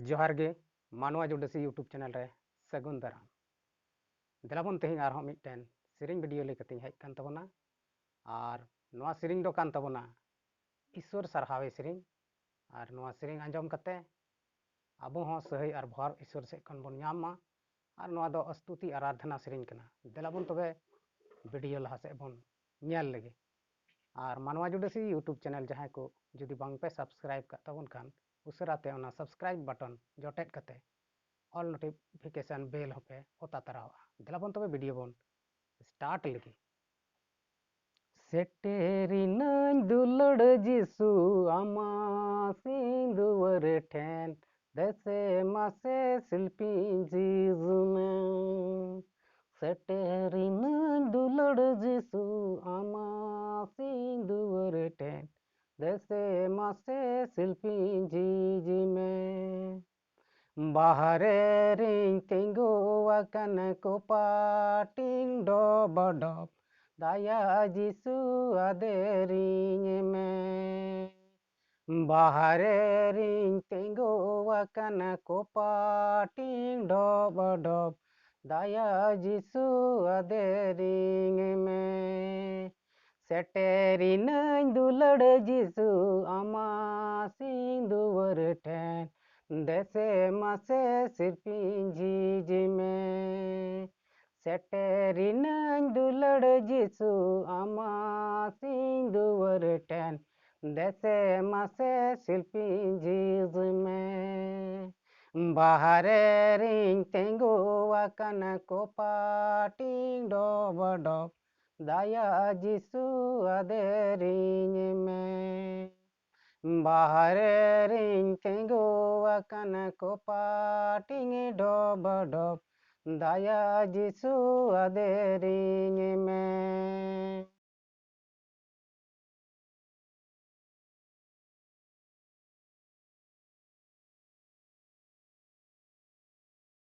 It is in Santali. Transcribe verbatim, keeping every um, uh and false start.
ᱡᱚᱦᱟᱨ ᱜᱮ, ᱢᱟᱱᱣᱟ ᱡᱩᱰᱟᱹᱥᱤ YouTube ᱪᱮᱱᱮᱞ ᱨᱮ ᱥᱟᱹᱜᱩᱱ ᱫᱟᱨᱟᱢ᱾ ᱫᱮᱞᱟ ᱵᱚᱱ ᱛᱮᱦᱮᱧ ᱟᱨᱦᱚᱸ ᱢᱤᱫᱴᱮᱱ ᱥᱮᱨᱮᱧ ᱵᱷᱤᱰᱤᱭᱳ ᱞᱟᱹᱭ ᱠᱟᱛᱮᱧ ᱦᱮᱡ ᱟᱠᱟᱱ ᱛᱟᱵᱚᱱᱟ᱾ ᱟᱨ ᱱᱚᱣᱟ ᱥᱮᱨᱮᱧ ᱫᱚ ᱠᱟᱱ ᱛᱟᱵᱚᱱᱟ ᱤᱥᱥᱚᱨ ᱥᱟᱨᱦᱟᱣᱮ ᱥᱮᱨᱮᱧ᱾ ᱟᱨ ᱱᱚᱣᱟ ᱥᱮᱨᱮᱧ ᱟᱸᱡᱚᱢ ᱠᱟᱛᱮ ᱟᱵᱚ ᱦᱚᱸ ᱥᱟᱹᱦᱟᱹᱭ ᱟᱨ ᱵᱷᱚᱨ ᱤᱥᱥᱚᱨ ᱥᱮᱫ ᱠᱷᱚᱱ ᱵᱚᱱ ᱧᱟᱢ ᱢᱟ᱾ ᱟᱨ ᱱᱚᱣᱟ ᱫᱚ ᱟᱥᱛᱩᱛᱤ ᱟᱨᱟᱫᱷᱱᱟ ᱥᱮᱨᱮᱧ ᱠᱟᱱᱟ᱾ ᱫᱮᱞᱟ ᱵᱚᱱ ᱛᱚᱵᱮ ᱵᱷᱤᱰᱤᱭᱳ ᱞᱟᱦᱟ ᱥᱮᱫ ᱵᱚᱱ ᱧᱮᱞ ᱞᱮᱜᱮ᱾ ᱟᱨ ᱢᱟᱱᱣᱟ ᱡᱩᱰᱟᱹᱥᱤ YouTube ᱪᱮᱱᱮᱞ ᱡᱟᱦᱟᱸᱭ ᱠᱚ ᱡᱩᱫᱤ ᱵᱟᱝ ᱯᱮ ᱥᱟᱵᱥᱠᱨᱟᱭᱤᱵ ᱠᱟᱜ ᱛᱟᱵᱚᱱ ᱠᱷᱟᱱ, ᱩᱥᱟᱹᱨᱟ ᱛᱮ ᱚᱱᱟ ᱥᱟᱵᱥᱠᱨᱟᱭᱤᱵ ᱵᱟᱴᱚᱱ ᱡᱚᱴᱮᱫ ᱠᱟᱛᱮ ᱚᱞ ᱱᱳᱴᱤᱯᱷᱤᱠᱮᱥᱚᱱ ᱵᱮᱞ ᱦᱚᱸᱯᱮ ᱚᱛᱟ ᱛᱟᱨᱟᱣᱟᱜᱼᱟ᱾ ᱫᱮᱞᱟ ᱵᱚᱱ ᱛᱚᱵᱮ ᱵᱷᱤᱰᱤᱭᱳ ᱵᱚᱱ ᱥᱴᱟᱨᱴ ᱞᱮᱜᱮ᱾ ᱥᱮᱴᱮᱨᱤᱱᱟᱹᱧ ᱫᱩᱞᱟᱹᱲ ᱡᱤᱥᱩ ᱟᱢᱟᱜ ᱥᱤᱧ ᱫᱩᱣᱟᱹᱨ ᱴᱷᱮᱱ, ᱫᱮᱥᱮ ᱢᱟᱥᱮ ᱥᱤᱞᱯᱤᱧ ᱡᱷᱤᱡᱽ ᱢᱮ᱾ ᱥᱮᱴᱮᱨᱤᱱᱟᱹᱧ ᱫᱩᱞᱟᱹᱲ ᱡᱤᱥᱩ ᱟᱢᱟᱜ ᱥᱤᱧ ᱫᱩᱣᱟᱹᱨ ᱴᱷᱮᱱ, ᱫᱮᱥᱮ ᱢᱟᱥᱮ ᱥᱤᱞᱯᱤᱧ ᱡᱷᱤᱡᱽ ᱢᱮ᱾ ᱵᱟᱦᱨᱮ ᱨᱤᱧ ᱛᱤᱸᱜᱩ ᱟᱠᱟᱱ ᱠᱚᱯᱟᱴᱤᱧ ᱰᱚᱵ ᱰᱚᱵ, ᱫᱟᱭᱟ ᱡᱤᱥᱩ ᱟᱫᱮᱨᱤᱧ ᱢᱮ᱾ ᱵᱟᱦᱨᱮ ᱨᱤᱧ ᱛᱤᱸᱜᱩ ᱟᱠᱟᱱ ᱠᱚᱯᱟᱴᱤᱧ ᱰᱚᱵ ᱰᱚᱵ, ᱫᱟᱭᱟ ᱡᱤᱥᱩ ᱟᱫᱮᱨᱤᱧ ᱢᱮ᱾ ᱥᱮᱴᱮᱨᱤᱱᱟᱹᱧ ᱫᱩᱞᱟᱹᱲ ᱡᱤᱥᱩ ᱟᱢᱟᱜ ᱥᱤᱧ ᱫᱩᱣᱟᱹᱨ ᱴᱷᱮᱱ, ᱫᱮᱥᱮ ᱢᱟᱥᱮ ᱥᱤᱞᱯᱤᱧ ᱡᱷᱤᱡᱽ ᱢᱮ᱾ ᱥᱮᱴᱮᱨᱤᱱᱟᱹᱧ ᱫᱩᱞᱟᱹᱲ ᱡᱤᱥᱩ ᱟᱢᱟᱜ ᱥᱤᱧ ᱫᱩᱣᱟᱹᱨ ᱴᱷᱮᱱ, ᱫᱮᱥᱮ ᱢᱟᱥᱮ ᱥᱤᱞᱯᱤᱧ ᱡᱷᱤᱡᱽ ᱢᱮ᱾ ᱵᱟᱦᱨᱮ ᱨᱤᱧ ᱛᱤᱸᱜᱩ ᱟᱠᱟᱱ ᱠᱚᱯᱟᱴᱤᱧ ᱰᱚᱵ ᱰᱚᱵ, ᱫᱟᱭᱟ ᱡᱤᱥᱩ ᱟᱫᱮᱨᱤᱧ ᱢᱮ᱾ ᱵᱟᱦᱨᱮ ᱨᱤᱧ ᱛᱤᱸᱜᱩ ᱟᱠᱟᱱ ᱠᱚᱯᱟᱴᱤᱧ ᱰᱚᱵ ᱰᱚᱵ, ᱫᱟᱭᱟ ᱡᱤᱥᱩ ᱟᱫᱮᱨᱤᱧ ᱢᱮ᱾